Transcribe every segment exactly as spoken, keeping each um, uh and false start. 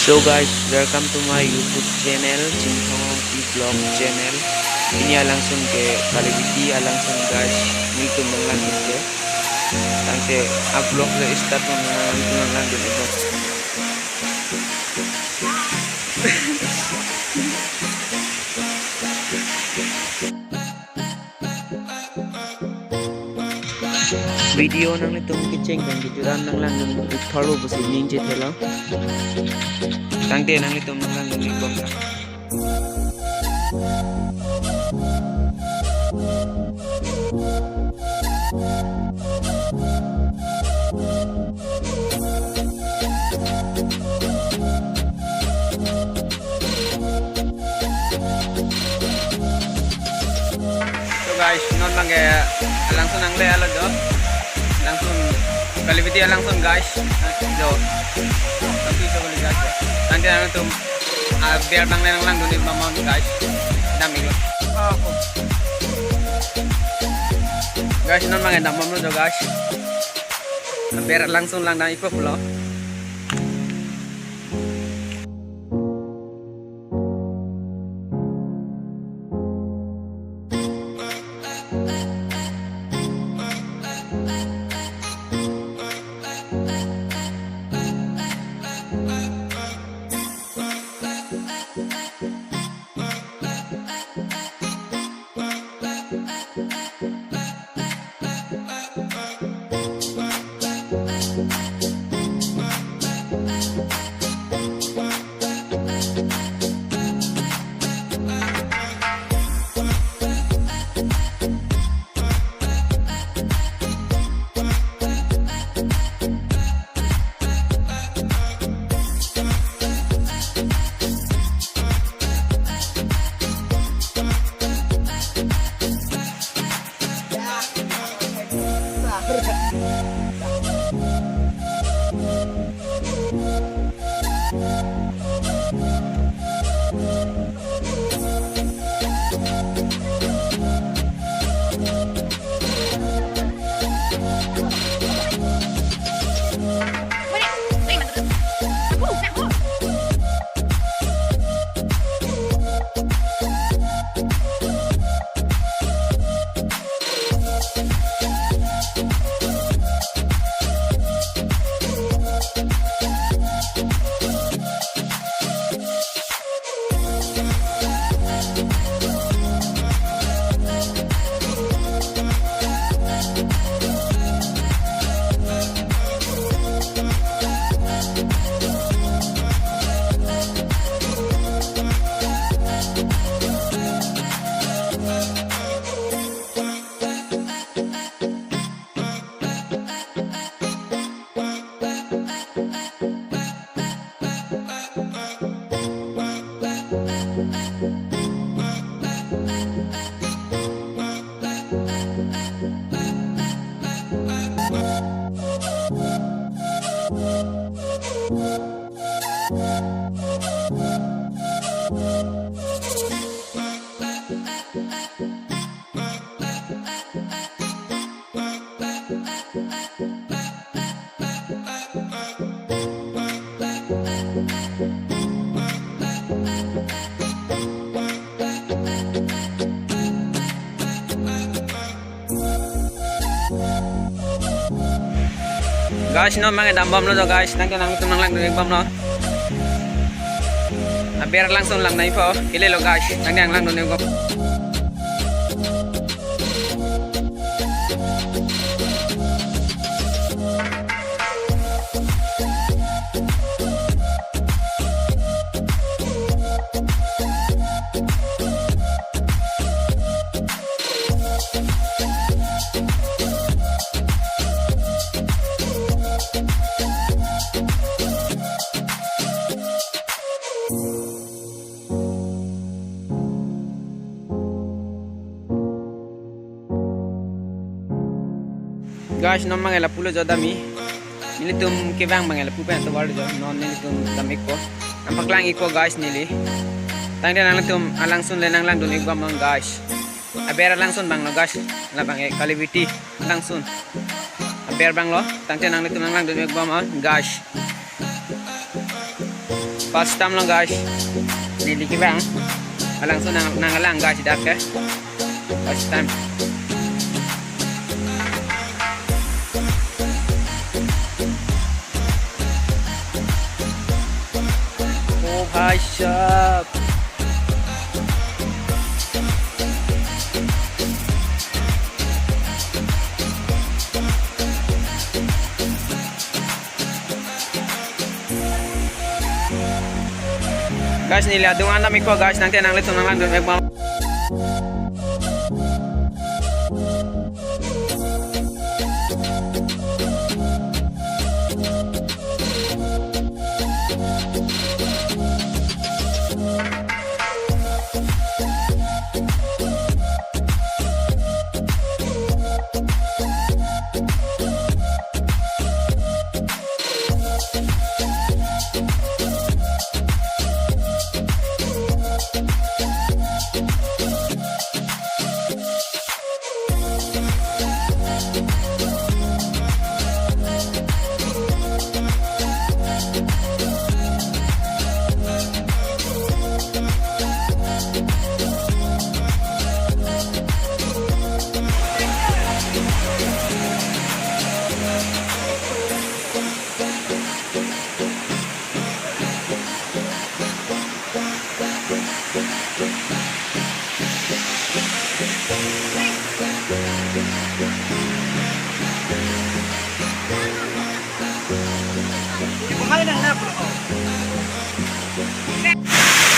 Hello guys, welcome to my YouTube channel, Chinthong Rongpi Vlog channel. Pini alangsun ke Kalibiti alangsun guys, nelitum nanglang ke. Tangte a vlog le start mo nang nanglang dun vlog. Video nanglitum kecheng pen kejuran nanglang nang ithorlo pusi ningje thelo. Tangte nanglitum nanglang nang ikbom ta. So guys, non abang ke alangsun nangle alo jo. Alangsun Kalibiti alangsun guys. Jo. Tapi so kali guys. Tangte nangtum aber abang nanglang dun ik bom guys. Dam ik lo. Guys, non abang ke dam bomlo jo guys. Aber alangsun lang dam ikpo pulo. Guys, non abang ke dam bomlo jo guys, tangte nangtum nanglang dun ik bomlo. Aber alangsun lang nangpo, kele lo guys, tangte nanglang dun ik bom. Guys, non abang ke lapulo jo dam ik. Nelitum kevang abang ke lapu pen atovar jo. Non nelitum dam ikpo. Nangpaklang ikpo guys neli. Tangte nanglitum alangsun le nanglang dun ik bom non guys. Aber alangsun abang lo guys. Labang ke Kalibiti alangsun. Aber abang lo. Tangte nanglitum nanglang dun ik bom non guys. First time lo guys. Neli kevang. Alangsun nang, nanglang guys, dak ke. First time. Oh bhai sahab. Guys, neli adung an dam-ikpo guys, nangte nanglitum nanglangdun-ik ma.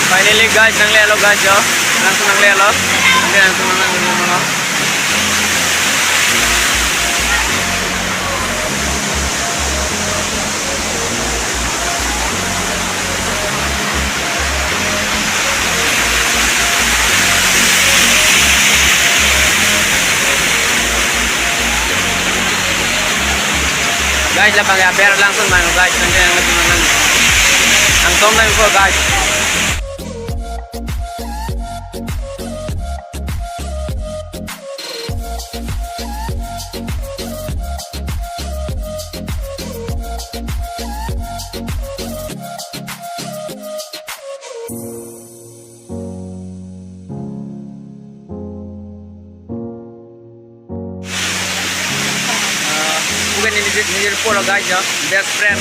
Finally guys, nanglelo guys yo. Langsung nanglelo. Nanti langsung nanglelo. Guys, lapen aber langsung main guys, nanti yang lebih mana. Langsung main ko guys. Ah, bukan ini, ini polo guys ya, best friend.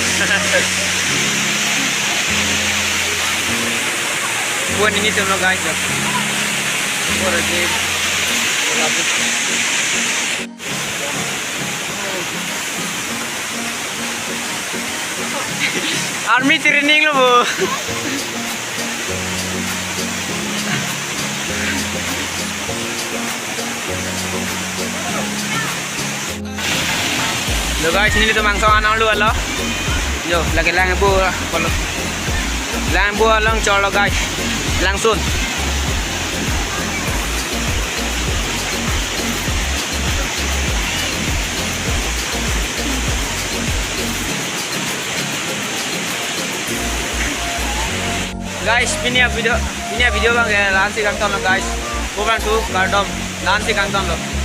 Bukan ini semua guys ya. Bukan ini. Army training lo bo. Lo guys, nelitum angsong an-ong lo alo. Yo, lake lang bu, polo. Lang bu along cholo guys. Langsung. Guys, pini a-video, pini a-video abang ke la-ansi kangton lo guys. Kurang tu kardom, la-ansi kangton lo.